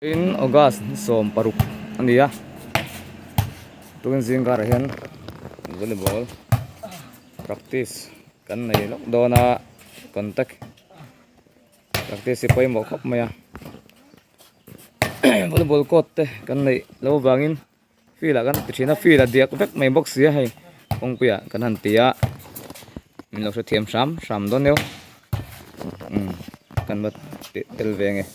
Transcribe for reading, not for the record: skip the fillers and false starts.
In August ni 16 a ni a, tukin zing karah hian volleyball practice kan nei lawk dawn a, contact practice hi pawimawh khawp mai a, volleyball court te kan neih loh avangin field ah kan ti thin a, field a diak vek mai bawk si a hei kawngpui ah kan han ti a, min lo hrethiam hram hram dawn nia umm kan va tel ve nge.